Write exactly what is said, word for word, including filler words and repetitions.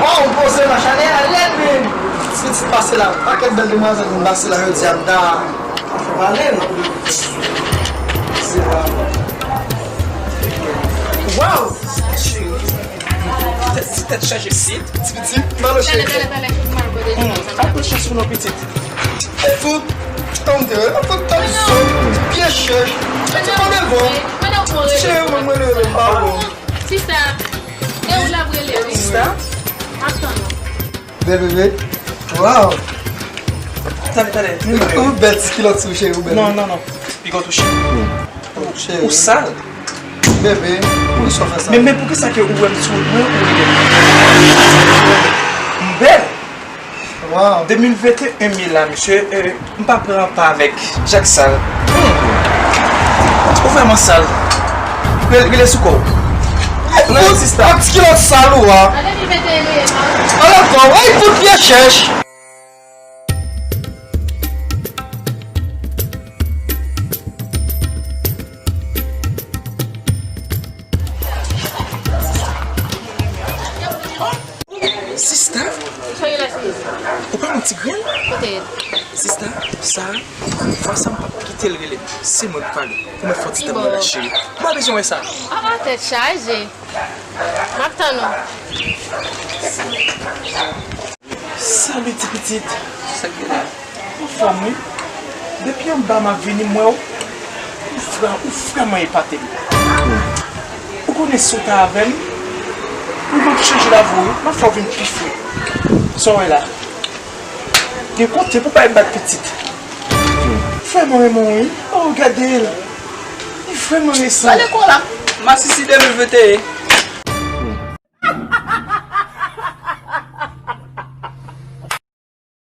Waw, poze machann, e a lèd menm. Ti pitit pase la, pakèt bèl demwazèl vin pase la jodi a, m ta fè pale non. Waw! Tèt, ti tèt chaje pitit. Ti pitit, malo cheri. Talè, talè, talè, fout mal kote. Hmm, apre chans pou nou pitit. E fout, tann de, fout tann sou, pye chèch. Ti pa devan. Cheri, mwen, mwen, mwen, mwen, pawon. Sista, e ou l ap rele, wi. Sista? M ap tann ou. Bèl bebe. Waw. Tande, tande. Ou bèl ti kilòt sou cheri, ou bèl. Non, non, non. Piga w touche. Cheri. Ou sal. Bebe, poukisa w fè sa? Men, men poukisa ke ou wè m sou wout mwen, ou rele m? M bèl. Waw. De mil venteyen m ye la, mesye, euh, m pa pran pa avèk Jack sal. Hmm. Ou vrèman sal. Rele, rele sou kò w. Rele sista. Ak ti kilòt sal ou a. An de mil venteyen nou ye, non? Ala kò w, ay, fout pye chèch. Sista, ou pa yon ti grenn? Kote? Sista, sa, fwa sa m p ap kite l rele m. Se mwen k pale. Ou mèt fè yon ti tann mwen la, cheri. M pa bezwen wè sa. Ah, ah, tèt chaje. M ap tann ou. Salut ti pitit. Sa k gen la? Anfòm wi. Depi anba m ap vini m wè w. Ou vrè, ou vrèman epate m. Ou konnen si w ta avè m, ou m ap chanje lavi w wi. M ap fè w vin pi fre. Sa w wè la? Gen kote pou bay m bat pitit. Vrèman renmen w wi. Oh, gade l. Li vrèman resan. Gade kò la. Masisi de mil venteyen.